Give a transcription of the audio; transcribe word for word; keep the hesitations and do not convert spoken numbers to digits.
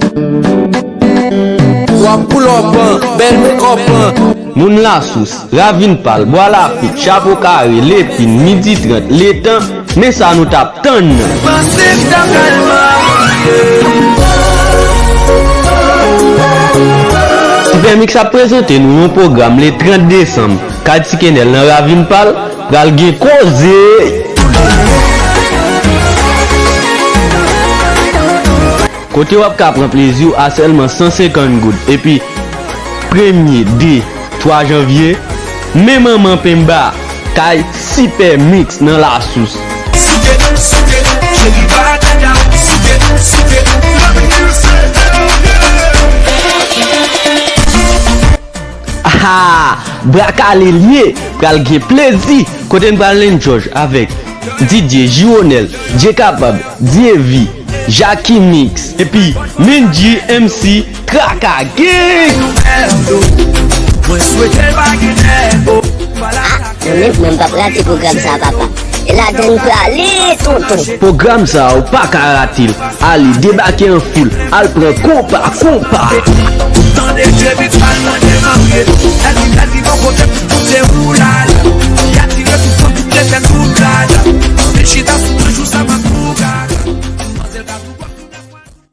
W ap poulòpan, bèl mekòpan. Moun Lasous, Ravin Pal, Bwa Lafit, Chapo Kare, Lepin, Midi Trant, Letan, men sa nou t ap tann nan. Panse m ta pral marye. Super Mix ap prezante nou yon pwogram le trant desanm. Kay Ti Kenèl nan Ravin Pal pral gen koze. Kote w ap ka pran plezi w a sèlman san senkant goud. Epi premye, de, twa janvye, men manman penba kay Super Mix nan Lasous. Souke, souke, cheri pa dada, souke, souke, let me hear you say, oh, yeah. Ah! Bra kale l ye, pral gen plezi. Kote n pral enjoy avèk D J Jironèl, Dye Kapab, Dyevi, Jackie Mix, epi Mendy M C Traka Gang. Mwen swete l pa gen nèg, oh. Ah, mwen menm, mwen p ap rate pwogram sa, papa. E ladan n prale, tonton. Pwogram sa a, ou pa ka rate l. Ale, debake an foul, al pran konpa, konpa. Tande Jebit pral mande marye. Èl ki bèl, ki bò kote pou koute ou la.